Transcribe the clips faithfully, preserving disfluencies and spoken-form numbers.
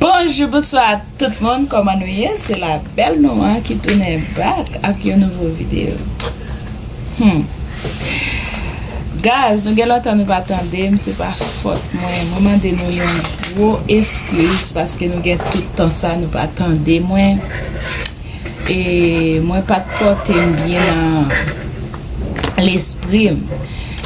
Bonjou, bonswa tout moun, kòman nou ye? Se la bèl nou an ki tounen back ak yon nouvo videyo. Hmm. Guys, nou gen lontan nou pa tande m, se pa fòt mwen. Mwen mande nou yon gwo eskiz paske nou gen tout tan sa nou pa tande mwen. E mwen pa t pòte m byen nan lespri m.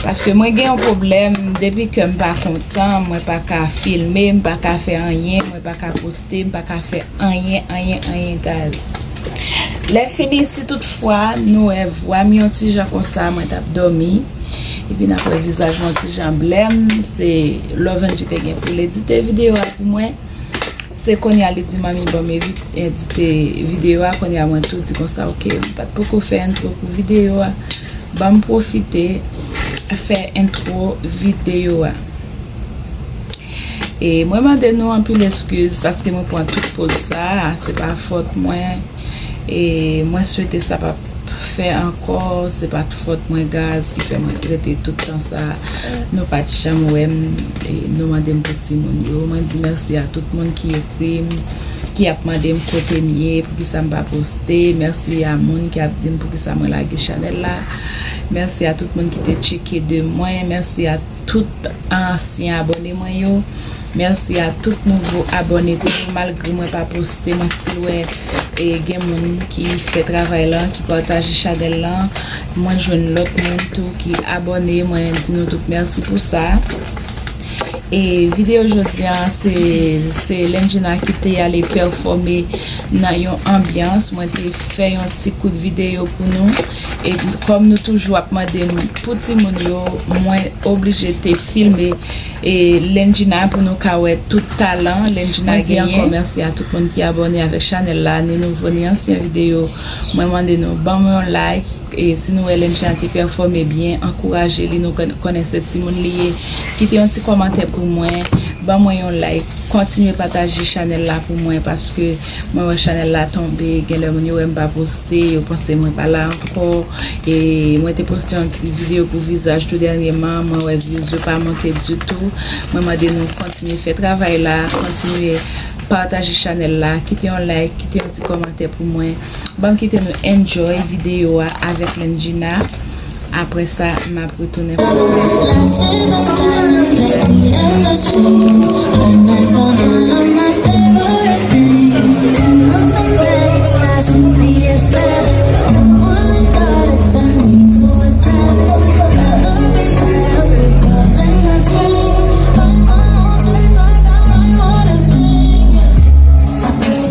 Paske mwen gen yon pwoblèm, depi kè m pa kontan, mwen pa ka filme, m pa ka fè anyen, mwen pa ka poste, m pa ka fè anyen, anyen, anyen, guys. Lè fini, si toutfwa nou wè vwa m yon ti jan konsa, mwen t ap dòmi, epi n ap wè vizaj mwen yon ti jan blèm, se Lovendy te gen pou l edite videyo a pou mwen. Se kounye a li di, "Manmi, ban m evi-, edite videyo a." Kounye a mwen tou di konsa, "Oke, m pa t poko fè entwo pou videyo a. Ban m pwofite fè entwo videyo a." E mwen mande nou anpil eskiz paske mwen pran tout poz sa a, se pa fòt mwen. E mwen swete sa p ap fè ankò, se pa t fòt mwen, guys, ki fè mwen rete tout tan sa a. Nou pa t janm wè m, e nou mande m pou timoun yo. Mwen di mèsi a tout moun ki ekri m, ki ap mande m kote m ye, poukisa m pa poste. Mèsi a moun ki ap di m poukisa mwen lage chanèl la. Mèsi a tout moun ki te tcheke de mwen. Mèsi a tout ansyen abòne mwen yo. Mèsi a tout nouvo abòne tou, malgre mwen pa poste, mwen still wè, e, gen moun ki fè travay lan, ki pataje chanèl lan. Mwen jwenn lòt moun tou ki abòne, mwen di nou tout mèsi pou sa. E videyo jodi a, se, se Lendjina ki te ale pèfòme nan yon anbyans. Mwen te fè yon ti kout videyo pou nou. E kòm nou toujou ap mande m pou timoun yo, mwen oblije te filme, e, Lendjina pou nou ka wè tout talan Lendjina genyen. Mwen di ankò mèsi a tout moun ki abòne avèk chanèl la, ni nouvo ni ansyen videyo. Mwen mande nou ban mwen yon like. E si nou wè Lendjina te pèfòme byen, ankouraje li. Nou kon-, konnen se timoun li ye. Kite yon ti kòmantè pou mwen. Ban mwen yon like. Kontinye pataje chanèl la pou mwen, paske mwen wè chanèl la tonbe. Genlè moun yo wè m pa poste, yo panse mwen pa la ankò. E mwen te poste yon ti videyo pou vizaj tou dènyèman. Mwen wè views yo pa monte ditou. Mwen mande nou kontinye fè travay la. Kontinye pataje chanèl la. Kite yon like, kite yon ti kòmantè pou mwen. Ban m kite nou enjoy videyo a avèk Lendjina. Apre sa, m ap retounen pou nou. Lashes and diamonds, A T M machines. Buy myself all of my favorite things. Been through some bad, I should be a savage. Who would've thought it turned me to a savage? Rather be tied up with girls and my strings. Buy my own place like I might wanna sing. Stop it.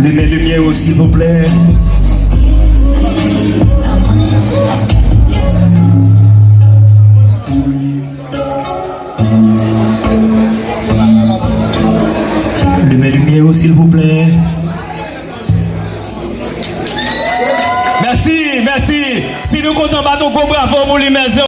Limen limyè yo, silvouplè. Limen limyè yo, silvouplè. Mèsi, mèsi. Si nou kontan, bat yon gwo bravo pou Limèzè.